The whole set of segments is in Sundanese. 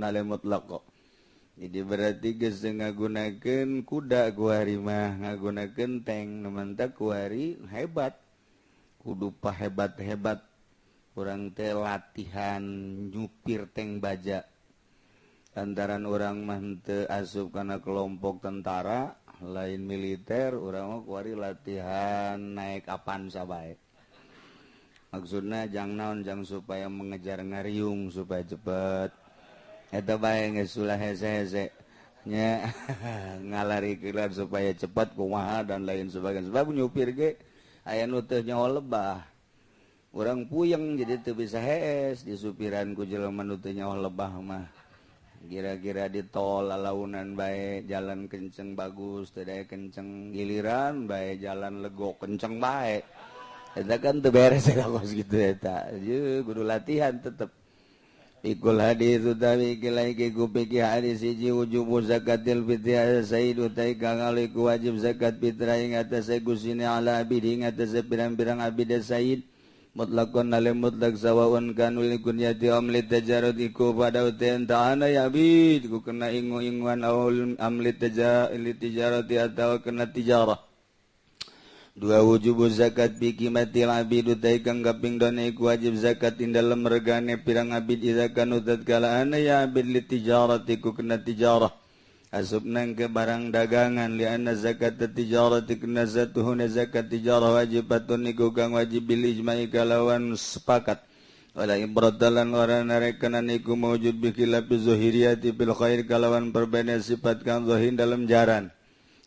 Hale mutlak kok. Jadi berarti geus ngagunakeun kuda kuari mah ngagunakeun tank nu kuari hebat. Kudu pahebat-hebat urang teh latihan nyupir tank baja. Lantaran urang mah teu asup kana kelompok tentara, lain militer, urang mah kuari latihan naik Avanza bae. Maksudna jang naon, jang supaya mengejar ngariung supaya cepet. Eta bae geus ulah hese-hese nya ngalari kelar supaya cepat kumaha dan lain sebagainya. Sebab nyupir ge aya nu teu nyaho lebah. Urang puyeng jadi teu bisa hees disupiran ku jelema nu teu nyaho lebah mah. Kira-kira di tol lalaunan bae jalan kenceng bagus teu daya kenceng, giliran bae jalan legok kenceng bae. Eta kan teu beres eta kos kitu eta. Ye kudu latihan tetep. Ikul hadis utawi iki ku fikih hadis hiji wujubu zakatil fitri sayyidu tai kang aliku wajib zakat fitrah ing atase gusine ala abid ing atase pirang-pirang abid sayyid mutlakon ale mutlak sawaun kanu likunyati am litajarud iku pada uten ta'ana ya abid ku kena ingu-inguan aul am litijarati atau kena tijarah. Dua wujubu zakat bi qimatil abid utai kang kaping dona iku wajib zakat ing dalem regane pirang abid idza kanu tatkala ana ya abid litijarati ku kena tijarah asup nang ke barang dagangan li anna zakat tijarati kena zatuhuna zakat tijarah wajibatun iku kang wajib bil ijma'i kalawan sepakat wala ibratalan ora narekenan iku mawjud bi khilafi zuhiriyati bil khair kalawan perbedaan sifat kang zahir dalam jaran.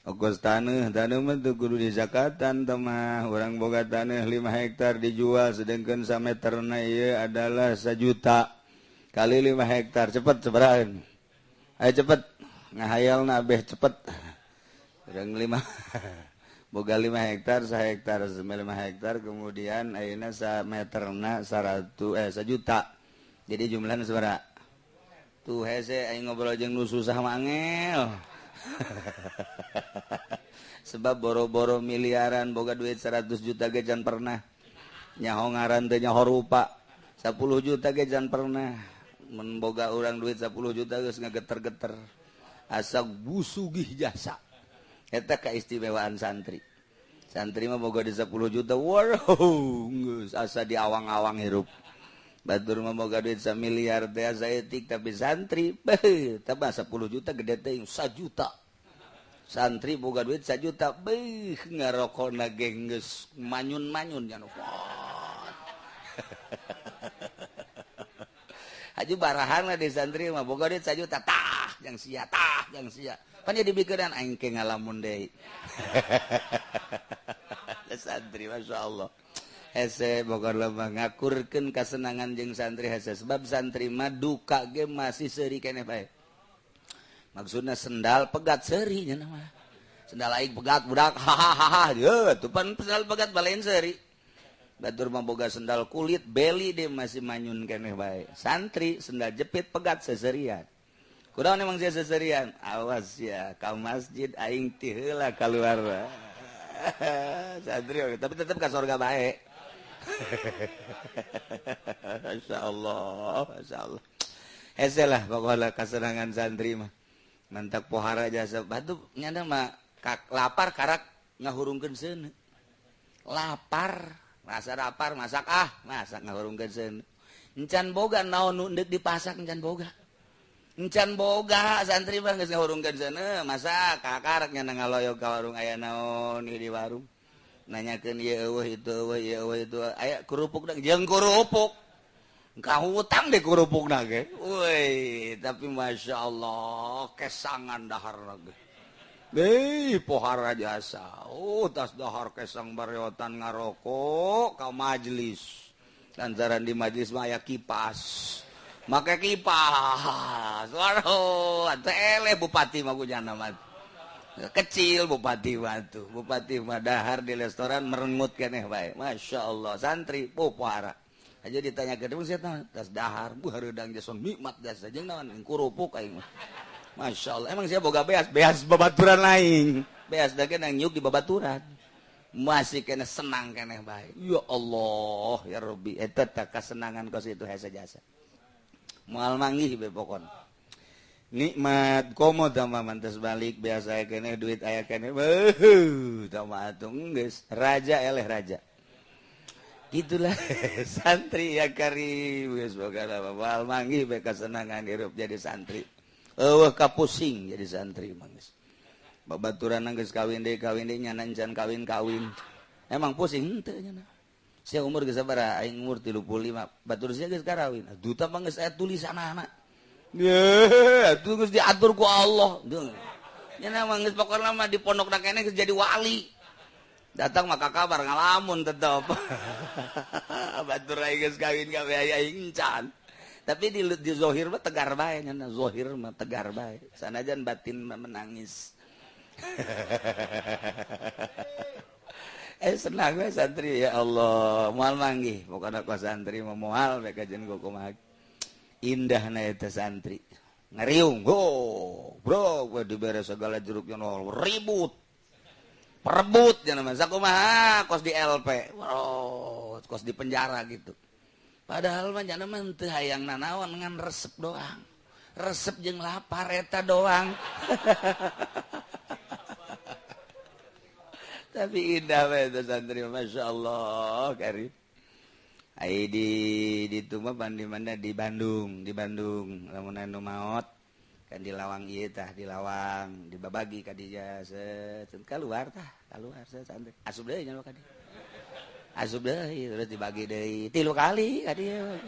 Ongkos taneuh, taneuh mah teu kudu dizakatan teh mah. Urang boga taneuh 5 hektar dijual sedangkan sameterna ieu adalah 1 juta kali 5 hektar cepet sabaraha? Ayo cepet ngahayalna beh cepet. Urang 5 boga 5 hektar, sahektar 5 hektar kemudian ayeuna sameterna 100 1 juta. Jadi jumlahna sabaraha? Tuh hese aing ngobrol jeung nu susah mah angel. Sebab boro-boro miliaran boga duit 100 juta ge can pernah nyaho ngaran teh nyaho rupa 10 juta ge can pernah mun boga urang duit 10 juta geus ngageter-geter asa busugih jasa. Eta kaistimewaan santri. Santri mah boga di 10 juta wow geus asa di awang-awang hirup. Batur mah boga duit 1 miliar teh asa etik tapi santri beuh tambah 10 juta gede teh 1 juta. Santri boga duit 1 juta beuh ngarokona ge geus manyun-manyun nya. Haji barahan lah di santri mah boga duit 1 juta tah jang sia tah jang sia. Pan jadi bikeun aing ke ngalamun deui. Santri masyaallah. Hese boga lemah ngakurkeun kasenangan jeung santri hese sebab santri mah duka ge masih seuri keneh bae. Maksudna sendal pegat seuri nya mah. Sendal aing pegat budak hahaha ye tuh pan sendal pegat balain seuri. Batur mah boga sendal kulit beli deh masih manyun keneh bae. Santri sendal jepit pegat seserian. Kunaon emang sia seserian? Awas ya ka masjid aing ti heula kaluar. Santri tapi tetep ka sorga bae. Masyaallah, masyaallah. Hese lah pokokna kasenangan santri mah. Mantak pohara jasa batu nyana mah lapar karak ngahurungkeun seuneu. Lapar, rasa lapar masak ah, masak ngahurungkeun seuneu. Encan boga naon nu deuk dipasak encan boga. Encan boga santri mah geus ngahurungkeun seuneu, masak kakarak nyana ngaloyog ka warung aya naon di warung. Nanyakeun ieu eueuh itu eueuh ieu eueuh itu aya kerupuk jeung kerupuk. Ka hutang deh kerupukna ge. Woi, tapi masyaallah kesangan dahar ge. Beuh pohara jasa. Oh, tas dahar kesang bareotan ngarokok ka majelis. Lantaran di majelis mah aya kipas. Make kipas. Waduh, atuh eleh bupati mah ku jana mah. Kecil bupati mah tuh. Bupati mah dahar di restoran merengut keneh bae. Masya Allah santri pohara. Aja ditanya ke dia tas dahar bu hareudang jason nikmat jasa jeung naon kerupuk aing mah. Masya Allah emang sia boga beas beas babaturan lain. Beas da ge nang nyuk di babaturan. Masih kena senang keneh bae. Ya Allah ya Rabbi eta teh kasenangan kos itu hese jasa. Moal manggih be pokona. Nikmat komo tambah mantas balik biasa keneh duit aya keneh. Beuh, tambah atuh geus raja eleh raja. Itulah santri ya karim geus boga moal manggih bae kasenangan hirup jadi santri. Eueuh kapusing jadi santri mah geus. Babaturan geus kawin deui nyana encan kawin-kawin. Emang pusing henteu nyana. Sia umur geus sabaraha? Aing umur 35. Batur sia geus karawin. Duta mah geus aya tulisanana. Ye, atuh geus diatur ku Allah. Nyana mah geus pokona mah di pondokna keneh geus jadi wali. Datang maka kabar ngalamun tetep. Batur aing geus kawin kabeh aing encan. Tapi di zohir mah tegar bae nyana, zohir mah tegar bae. Sanajan batin mah menangis. Senang we santri ya Allah, moal manggih pokona ku santri mah moal bae kajen kumaha. Indahna eta santri. Ngariung, ho, bro, we dibere segala jeruknya nol, ribut. Perebut jangan masa kumaha kos di LP, bro, kos di penjara gitu. Padahal mah jana mah teu hayang nanaon ngan resep doang. Resep jeung lapar eta doang. Tapi indah we eta santri masyaallah karim. Ai di ditu mah di mana di Bandung, lamun anu maot kan di lawang ieu tah, di lawang dibabagi ka dinya set keluar tah, keluar set santri. Asup deui nya ka dieu. Asup deui terus dibagi deui 3 kali ka dieu.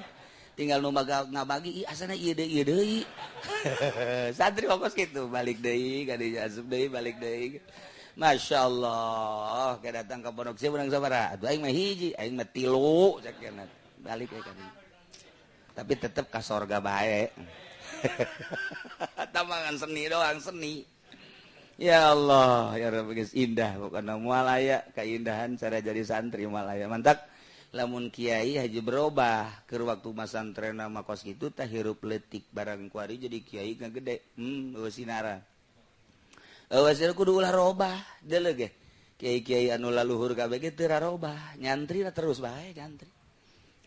Tinggal nu ngabagi ih asana ieu deui ieu deui. Santri fokus kitu, balik deui ka dinya asup deui balik deui. Masya Allah, kayak datang ke pondok sia menang sabaraha? Atuh aing mah hiji, aing mah 3 sakieu balik we ka dieu. Tapi tetep ka sorga bae. Tamangan seni doang seni. Ya Allah, ya Rabbi geus indah pokona moal aya keindahan cara jadi santri moal aya. Mantak lamun kiai haji berubah keur waktu masantrena mah kos kitu tah hirup leutik barang kuari jadi kiai ngagede. Eueuh sinara. Eueuh kudu ulah robah deuleu ge. Kiai-kiai anu laluhur kabeh ge teu rarobah, nyantri terus bae nyantri.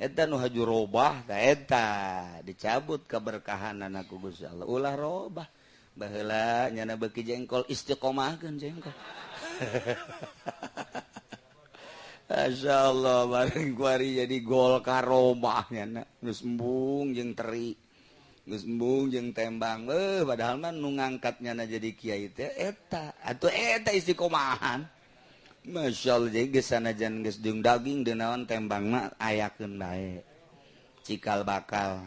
Eta nu haju robah ta eta dicabut keberkahanana ku Gusti Allah. Ulah robah. Baheula nyana beuki jengkol istiqomahkeun jengkol. Masyaallah bareng kuari jadi gol karobah nyana geus embung jeung teri. Geus embung jeung tembang. Padahal mah nu ngangkat nyana jadi kiai teh eta. Atuh eta istiqomahan. Masya Allah jadi geus sanajan geus jeung daging deui naon tembang mah ayakeun bae. Cikal bakal.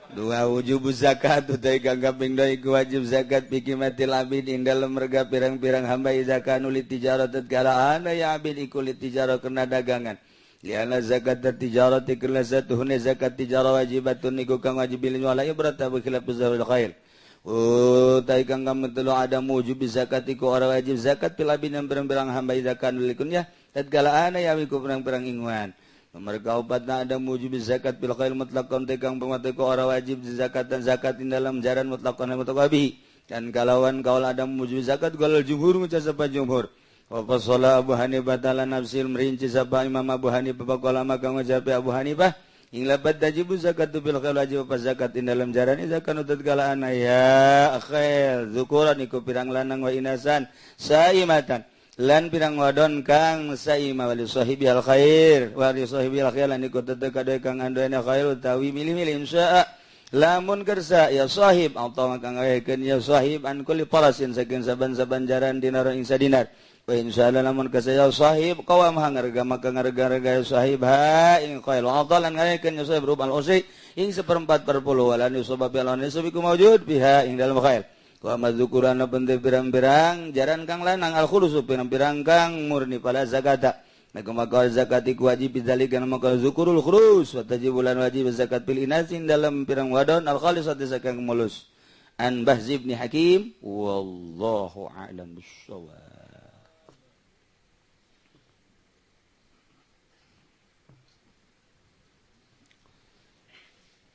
Dua wujub zakat utai kang kaping dua iku wajib zakat bikimatil abid ing dalem rega pirang-pirang hamba zakat nuli tijarah tatkala ana ya abid iku li tijarah kena dagangan. Liana zakat tijarah tikla satuhune zakat tijarah wajibatun iku kang wajib bil wala ibrata bi khilaf zawil khair. Utai kang kametelu ada wujub zakat iku ora wajib zakat pil abid yang pirang-pirang hamba zakat nuli kunyah tatkala ana ya iku pirang-pirang inguan. Mereka obatna ada wujub zakat bil khair mutlaqan tekang pamate ku ora wajib zakat dan zakat ing dalam jaran mutlaqan mutaqabi dan kalawan kaul ada wujub zakat galal jumhur maca sapa jumhur wa fasala Abu Hanifah ta'ala nafsil merinci sapa Imam Abu Hanifah faqala maka ngucap Abu Hanifah ing labat tajibu zakat bil khair wajib apa zakat ing dalam jaran zakat tatkala ana ya khair zukuran iku pirang lanang wa inasan saimatan lan pirang wadon kang saima wali sahibi al khair wali sahibi al khair lan iku tetep kadoe kang anduene khair utawi milih-milih insya lamun kersa ya sahib atau kang ngaekeun ya sahib an kulli farasin saking saban-saban jaran dinar ing sadinar wa insyaallah lamun kersa ya sahib qawam hangarga maka ngarga-rega ya sahib ha ing khair atau lan ngaekeun ya sahib rubal usri ing seperempat per puluh walan yusabab lan yusabiku maujud biha ing dalem khair wa madzukurana bente pirang-pirang jaran kang lanang al khulusu pirang-pirang kang murni pada zakata maka zakat iku wajib bidzalika maka zukurul khulus wa tajibulan wajib zakat bil inasin dalam pirang wadon al khalisati zakat mulus an Bahz bin Hakim wallahu a'lam bissawab.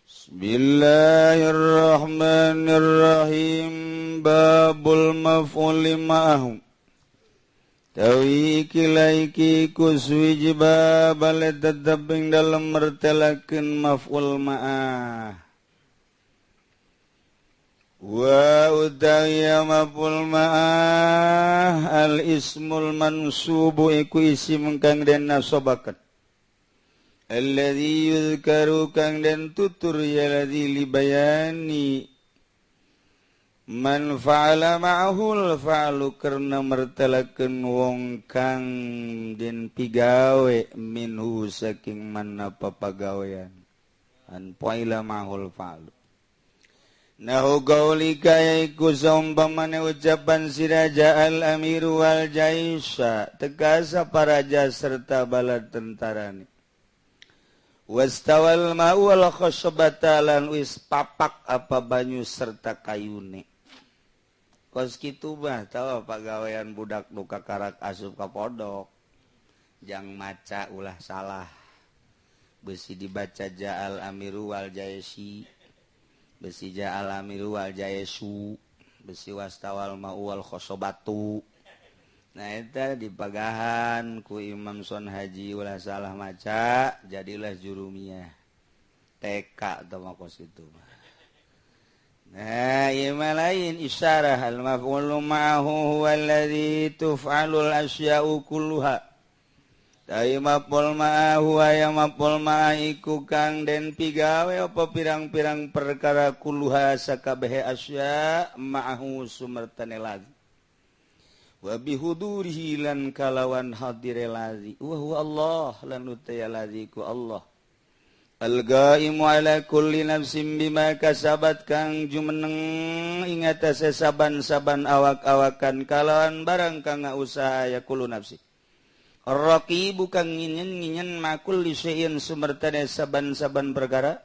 Bismillahirrahmanirrahim. Babul maf'uli ma'ahu tawi kilaiki kuswiji babal tetep ing dalem mertelakeun maf'ul ma'ah. Wa utawi maf'ul ma'ah al ismul mansubu iku isim kang den nasobaken alladzi yuzkaru kang den tutur ya ladzi libayani man fa'ala ma'ahul fa'lu karena mertelakeun wong kang den pigawe minhu saking man apa pagawean an fa'ila ma'ahul fa'lu. Nahu gaulika yaiku saumpamane ucapan siraja al-amiru wal jaisha tegasa paraja serta bala tentarane. Wastawal ma'u wal khasbata lan wis papak apa banyu serta kayune. Kos kitu mah tahu pagawean budak nu kakarak asup ka pondok. Jang maca ulah salah. Besi dibaca ja'al amiru wal jaisi. Besi ja'al amiru wal jaesu, besi wastawal ma'u wal khosobatu. Nah eta dipagahan ku Imam Son Haji ulah salah maca, jadilah jurumiyah. TK atau makos itu. Nah, ieu mah lain isyarah al maf'ulu ma'ahu huwa alladzi tuf'alul asya'u kulluha. Tai maf'ul ma'ahu aya maf'ul ma'a iku kang den pigawe apa pirang-pirang perkara kulluha sakabehe asya ma'ahu sumertane lazi. Wa bihudurihi lan kalawan hadire lazi wa huwa Allah lan utaya lazi ku Allah. Al-qaimu ala kulli nafsin bima kasabat kang jumeneng ing atase saban-saban awak-awakan kalawan barang kang usaha ya kullu nafsin. Ar-raqibu kang nginyen-nginyen ma kulli syai'in sumertane saban-saban perkara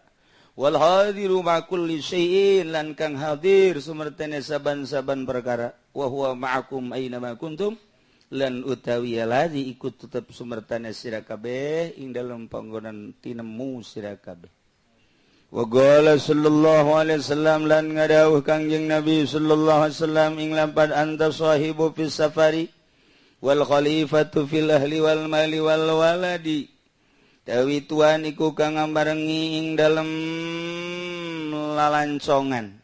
wal hadiru ma kulli syai'in lan kang hadir sumertane saban-saban perkara wa huwa ma'akum aina ma kuntum lan utawi ladzi ikut tetep sumertane sira kabeh ing dalem panggonan tinemu sira kabeh. Wa qala sallallahu alaihi wasallam lan ngadawuh Kangjeng Nabi sallallahu alaihi wasallam ing lampad anta sahibu fis safari wal khalifatu fil ahli wal mali wal waladi. Tawi tuan iku kang ngambarengi ing dalem lalancongan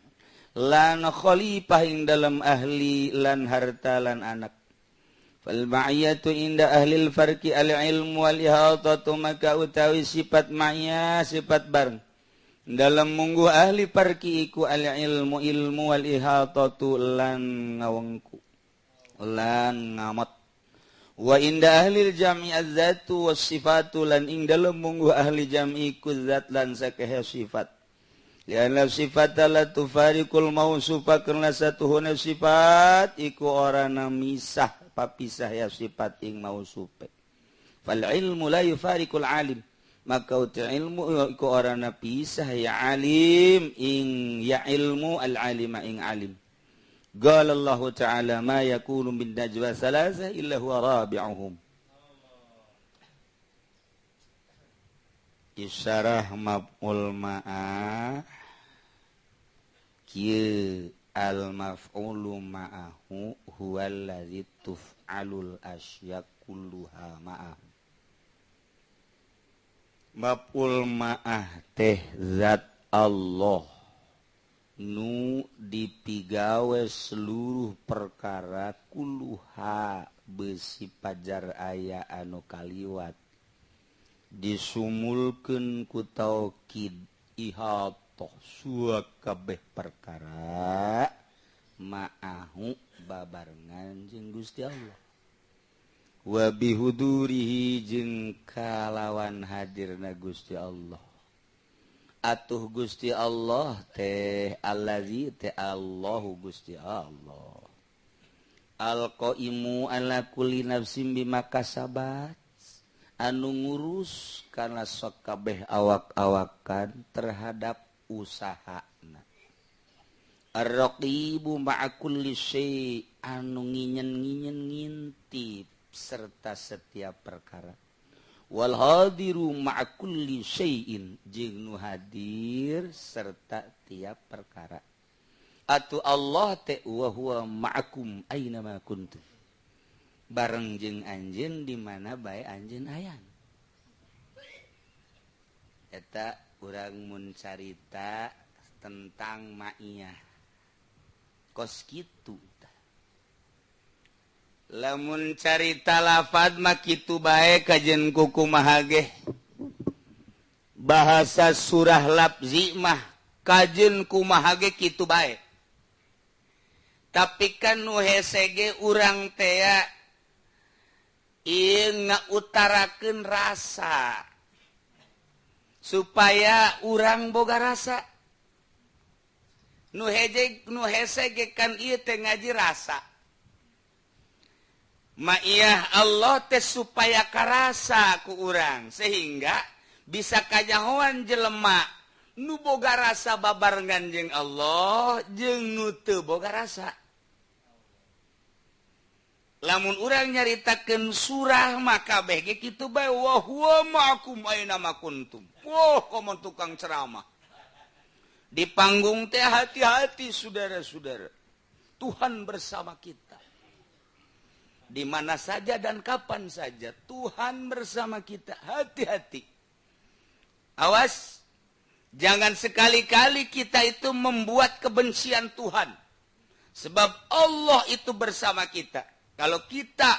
lan khalifah ing dalem ahli lan harta lan anak. Fal ma'iyatu inda ahli al farqi al ilmu wal ihatatu maka utawi sifat ma'iyah sifat bareng dalam munggu ahli parki iku al ilmu ilmu wal ihatatu lan ngawengku lan ngamat. Wa inda ahli jam'i az-zatu was sifatu lan ing dalem munggu ahli jam'i ku zat lan sakehe sifat. Lianna sifat la tufariqul mausufa karena satuhuna sifat iku ora misah papisah ya sifat ing mausufe. Fal ilmu la yufariqul alim maka uti ilmu iku ora pisah ya alim ing ya ilmu al alima ing alim. Qala Allah ta'ala ma yakunu min najwa thalatha illa huwa rabi'uhum. Isyarah maf'ul ma'ah kieu al maf'ulu ma'ahu huwa allazi tuf'alul asya kulluha ma'ahu. Maf'ul ma'ah teh zat Allah nu dipigawe seluruh perkara kulluha besi pajar aya anu kaliwat disumulkeun ku taukid ihatoh suakabeh perkara ma'ahu babarengan jeung Gusti Allah wa bihudurihi jeung kalawan hadirna Gusti Allah. Atuh Gusti Allah teh allazi teh Allahu Gusti Allah alqaimu ala kulli nafsin bima kasabat anu ngurus kana sakabeh awak-awakan terhadap usahana. Ar-raqibu ma'a kulli syai' anu nginyen-nginyen ngintip serta setiap perkara. Wal hadiru ma'a kulli syai'in jeung nu hadir serta tiap perkara. Atuh Allah teh wa huwa ma'akum aina ma kuntum. Bareng jeung anjeun di mana bae anjeun aya. Eta urang mun carita tentang ma'iyah. Kos kitu. Lamun carita lafad mah kitu bae kajen kukumaha ge. Bahasa surah lafzi mah kajen kumaha ge kitu bae. Tapi kan nu hese ge urang tea ieu ngautarakeun rasa supaya urang boga rasa. Nu heje nu hese ge kan ieu teh ngaji rasa. Ma'iyah Allah teh supaya karasa ku urang sehingga bisa kanyahoan jelema nu boga rasa babarengan jeung Allah jeung nu teu boga rasa. Lamun urang nyaritakeun surah maka kabeh ge kitu bae wa huwa ma'akum aina ma kuntum. Wah, komo tukang ceramah. Di panggung teh hati-hati saudara-saudara. Tuhan bersama kita. Di mana saja dan kapan saja Tuhan bersama kita. Hati-hati. Awas, jangan sekali-kali kita itu membuat kebencian Tuhan. Sebab Allah itu bersama kita. Kalau kita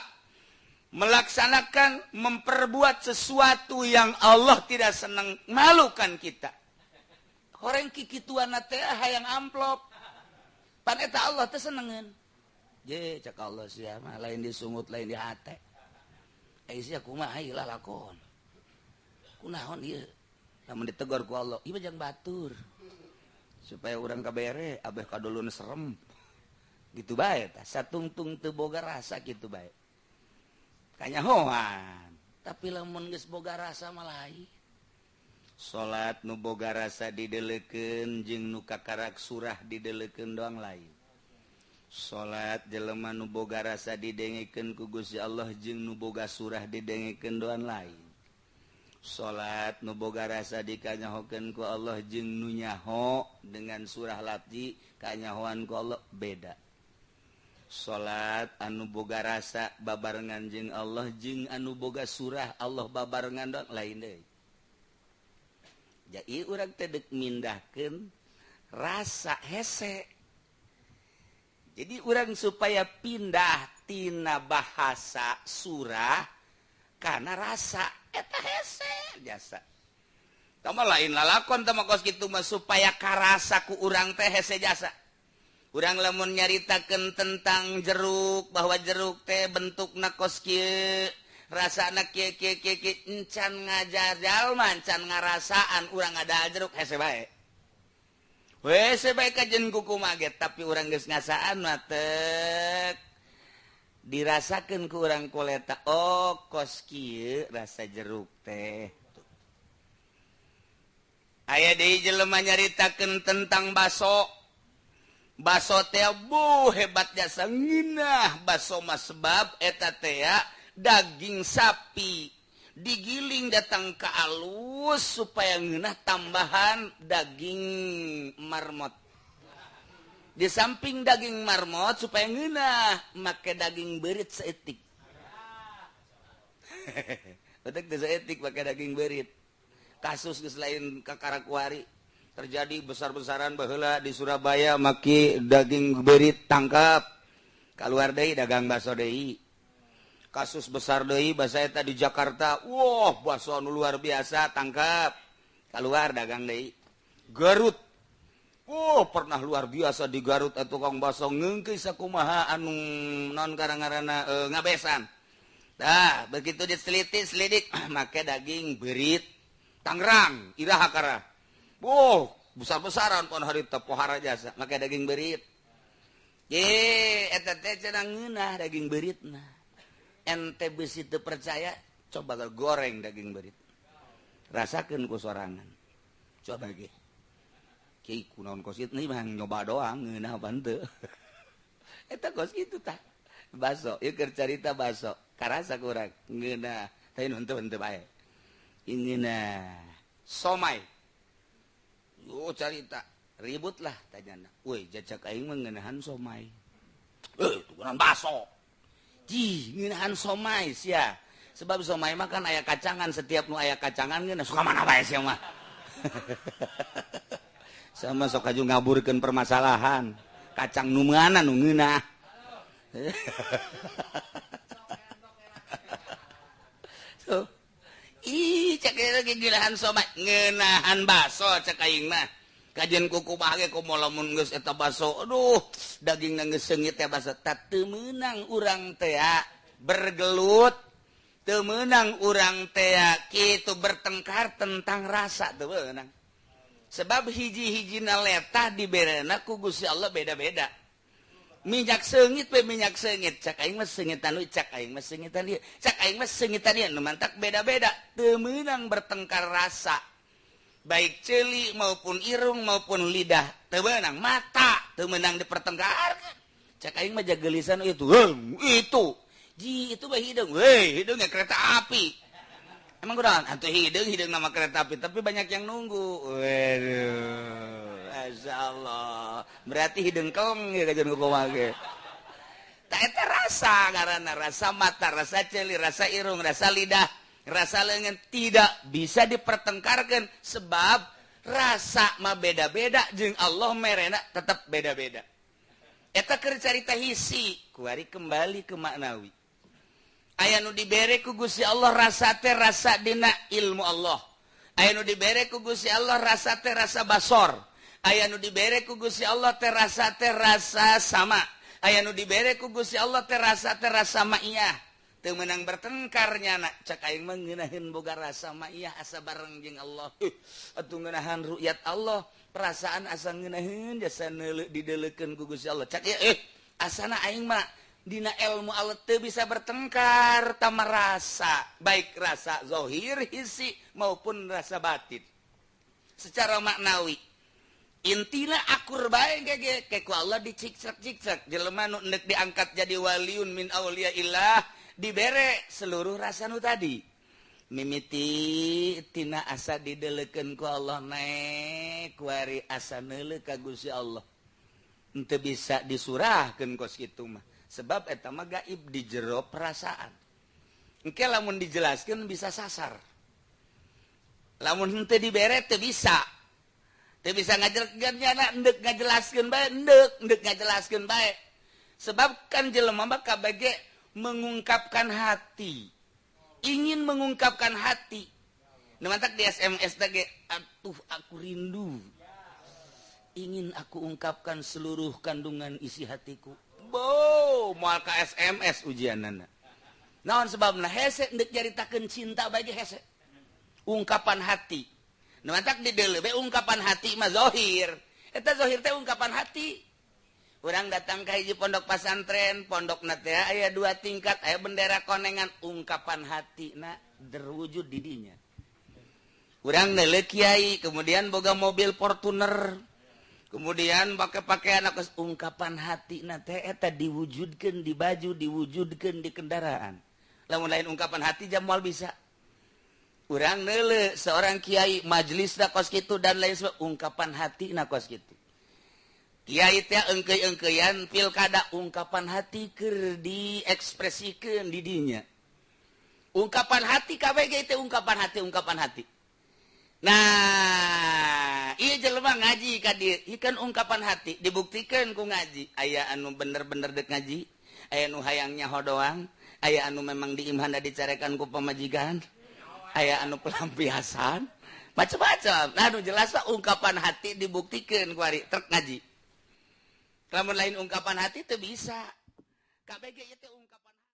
melaksanakan, memperbuat sesuatu yang Allah tidak senang, malukan kita. Orang kikituan teh hayang amplop. Pan eta Allah teh senengeun. Je cak Allah sia mah lain disungut lain di hate. Eh sia kumaha ieu lalakon. Kunaon ieu? Lamun ditegur ku Allah, ieu mah jang batur. Supaya urang kabere abeh kadulun serem. Gitu bae tah, satungtung teu boga rasa kitu bae. Kanyahoan. Tapi lamun geus boga rasa mah lain. Salat nu boga rasa didelekeun jeung nu kakarak surah didelekeun doang lain. Salat jelema nu boga rasa didengekeun ku Gusti Allah jeung nu boga surah didengekeun doang lain. Salat nu boga rasa dikanyahokeun ku Allah jeung nu nyaho dengan surah lafzi kanyahoan ku Allah beda. Salat anu boga rasa babarengan jeung Allah jeung anu boga surah Allah babarengan doang lain deui. Jadi urang teh deuk mindahkeun rasa hese. Jadi urang supaya pindah tina bahasa surah karena rasa eta hese jasa. Tah mah lain lalakon tah mah kos kitu mah supaya karasa ku urang teh hese jasa. Urang lamun nyaritakeun tentang jeruk bahwa jeruk teh bentukna kos kieu, rasana kieu kieu kieu kieu, encan ngajar jalma, encan ngarasaan urang ngadahar jeruk hese bae. Hese bae kajen kukumaha ge, tapi urang geus ngasaan mah tek dirasakeun ku urang koleta, oh kos kieu rasa jeruk teh. Aya deui jelema nyaritakeun tentang baso. Baso teh bu hebat jasa ngeunah baso mah sebab eta teh daging sapi digiling datang ke alus supaya ngeunah tambahan daging marmot. Di samping daging marmot supaya ngeunah make daging beurit saeutik. Betek teh saeutik make daging beurit. Kasus geus lain kakarakuari terjadi besar-besaran baheula di Surabaya make daging beurit tangkap. Kaluar deui dagang baso deui. Kasus besar deui basa eta di Jakarta, wah baso anu luar biasa tangkap. Kaluar dagang deui. Garut. Oh, pernah luar biasa di Garut atuh tukang baso ngeungkeun sakumaha anu non karang-ngaranna ngabesan. Tah, begitu diteliti selidik make daging beurit Tangerang, iraha karah. Oh, besar-besaran pon harita pohara jasa make daging beurit. Ye, eta teh cenah ngeunah daging beuritna. Ente bisi teu percaya, coba goreng daging beurit. Rasakeun ku sorangan. Coba ge. Kieu kunaon kos kitu mah nyoba doang ngeunah apa henteu. Eta kos kitu tah. Baso, ieu keur carita baso. Karasa kurang ngeunah, tapi nu henteu henteu bae. Ngeunah. Somai. Oh carita, ribut lah tanyana. Woi, jajak aing mah ngeunahan somai. Tukuran baso. Jih, ngeunahan somai sia. Sebab somai mah kan aya kacangan, setiap nu aya kacangan ngeunah suka mana bae sia mah. Sama sok aju ngaburkeun permasalahan. Kacang nu mana nu ngeunah. So, ih cek lagi gilahan somai ngeunahan baso cek aing mah. Kajian kuku bahagia komo lamun geus eta baso, aduh dagingna geus seungit teh baso. Tak teu meunang urang teh bergelut, teu meunang urang teh kitu bertengkar tentang rasa teu meunang. Sebab hiji-hijina letah diberena ku Gusti Allah beda-beda. Minyak seungit we minyak seungit, cak aing mah seungitan we, cak aing mah seungitan ieu, cak aing mah seungitan ieu, nu mantak beda-beda, teu meunang bertengkar rasa. Baik ceuli maupun irung maupun lidah teu meunang, mata teu meunang dipertengkarkeun. Cak aing mah jagelisan itu, itu. Ji itu mah hideung, weh hideungnya kereta api. Emang kunaon? Atuh hideung hideung nama kereta api, tapi banyak yang nunggu. Waduh, masyaallah. Berarti hideung keleng ya kajian kumaha ge. Ta eta rasa ngaranna, rasa mata, rasa ceuli, rasa irung, rasa lidah, rasa lengan tidak bisa dipertengkarkan sebab rasa mah beda-beda jeung Allah merena tetap beda-beda. Eta keur carita hisi, kuari kembali ke maknawi. Aya nu dibere ku Gusti Allah rasa teh rasa dina ilmu Allah. Aya nu dibere ku Gusti Allah rasa teh rasa basor. Aya nu dibere ku Gusti Allah teh rasa sama. Aya nu dibere ku Gusti Allah teh rasa ma'iyah. Teu meunang bertengkar nyana, cak aing mah ngeunaheun boga rasa ma'iyah asa bareng jeung Allah. Atuh ngeunahan ru'yat Allah, perasaan asa ngeunaheun jasa neuleuh dideleukeun ku Gusti Allah. Cak ieu asana aing mah dina ilmu Allah teu bisa bertengkar tama rasa, baik rasa zahir hisi maupun rasa batin. Secara maknawi intina akur bae ge ke ku Allah dicikcak-cikcak jelema nu endek diangkat jadi waliun min auliyaillah dibere seluruh rasa nu tadi. Mimiti tina asa dideleukeun ku Allah naek kuari asa neuleuh ka Gusti Allah. Henteu bisa disurahkeun kos kitu mah. Sebab eta mah gaib di jero perasaan. Engke lamun dijelaskeun bisa sasar. Lamun henteu dibere teu bisa. Teu bisa ngajelaskeun nyana endek ngajelaskeun bae, endek ngajelaskeun bae. Sebab kan jelema mah kabeh mengungkapkan hati. Ingin mengungkapkan hati. Nu mantak di SMS teh ge, atuh aku rindu. Ingin aku ungkapkan seluruh kandungan isi hatiku. Bo, moal ka SMS ujianana. Naon sebabna hese endek nyaritakeun cinta bae ge hese. Ungkapan hati. Nu mantak di deuleu be ungkapan hati mah zahir. Eta zahir teh ungkapan hati. Urang datang ka hiji pondok pasantren, pondokna teh aya 2 tingkat, aya bendera konengan, ungkapan hatina terwujud di dinya. Urang neuleuh kiai, kemudian boga mobil Fortuner. Kemudian pakai pakaian aku ungkapan hatina teh eta diwujudkeun di baju, diwujudkeun di kendaraan. Lamun lain ungkapan hati jam moal bisa. Urang neuleuh seorang kiai majelisna kos kitu dan lain sebagainya, ungkapan hatina kos kitu. Kiai teh engkeuy-engkeuyan pilkada ungkapan hati keur diekspresikeun di dinya. Ungkapan hati kabeh ge teh ungkapan hati, ungkapan hati. Nah, ieu jelema ngaji ka dieu, ieu kan ungkapan hati dibuktikan ku ngaji. Aya anu bener-bener dek ngaji, aya anu hayang nyaho doang, aya anu memang diimhana dicarekan ku pamajikan, aya anu pelampiasan, macam-macam. Nah, anu jelas ungkapan hati dibuktikan ku ari trek ngaji. Lamun lain ungkapan hati teu bisa. KBG ieu teh ungkapan